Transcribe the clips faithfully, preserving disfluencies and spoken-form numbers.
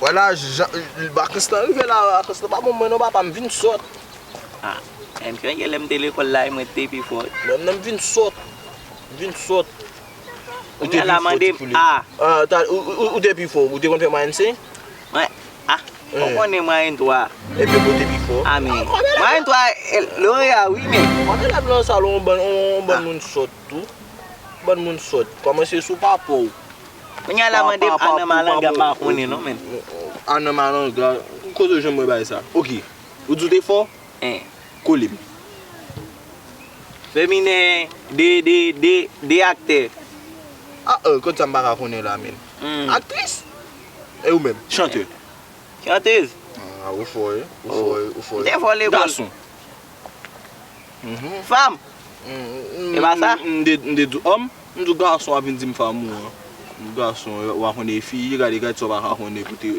Vwala, jan, vakans lan rive la, vakans lan pa bon mwen non, papa, m vin sòt. Ah, M K, gen lè m te lekòl la, mwen te pi fò. Mwen menm vin sòt. Vin sòt. Kounye a la mande m, ah. Ah, ta- ou- ou- ou te pi fò, ou te konn fè mwayèn senk? Mwen, ah, ou konnen mwayèn twa. Ebyen, ou te pi fò. Ah, men. Mwayèn twa, eh, Loreya, wi, men. Mwen te la nan sal, on bann on bann moun sòt tou. Bann moun sòt. Kòmanse sou papa w. Kounye a la mande m, ah, nan malanga, m pa konnen non, men. Ah, nan malanga, kote w jwenn mwen bay sa? Ok. Ou di w te fò? Hein. Kole m. Feminen, de, de, de, de aktè. Ah, euh, kot sa m pa ka konnen la, men. Hmm. Aktris? E ou menm? Chantè. Chantèz. Ah, ou fò, eh. Ou fò, eh. Ou fò, M te fò lekòl. Gason. Fanm. Mm, E pa sa? M te m te di òm, m di gason ap vin di m fanm ou an. M gason, w a konnen fi, gade, gade sa w pa ka konnen pou te.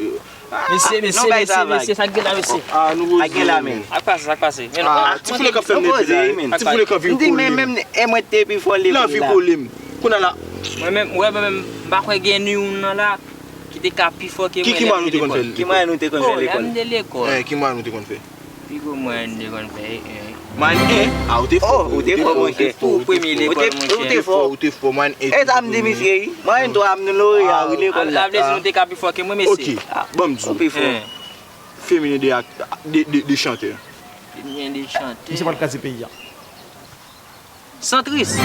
Mesye, mesye, mesye, mesye, sa k gen la, mesye? Ah, nou Sa k gen la, men. Sa k pase, sa k pase? Men Ah, ti foule k ap fè m Nou poze, nepe la. men. Ti foule k ap vin M di, men kole m. menm, e mwen te pi fò lekòl Lanvi la. Kole m. Kounye a la. Mwen menm, wè, mwen menm, m pa kwè gen ni youn nan la ki te ka pi fò ke mwen. Ki ki mwa nou te konn fè? Ki mwa nou te konn fè Oh, lè lekòl? m te lekòl. Eh, ki mwa nou te konn fè? Pi gwo mwa nou te konn fè, eh. Mwen, eh, ah, ou te fò. Oh, ou te fò, monchè. Tou premye Ou lekòl, te- ou te monchè. fò. Ou te fò, mwen, eh. E sa m di misye, wi. Mwen, twa, m nou Loreya, wi, lekòl la. Sa vle di nou te ka pi fò ke mwen, mesye. Ok. Bon, m di Ou pi fò. Eh. Feminen de ak de, de, de chantè. Feminen de chantè. Misye pral kraze peyi a. Santris.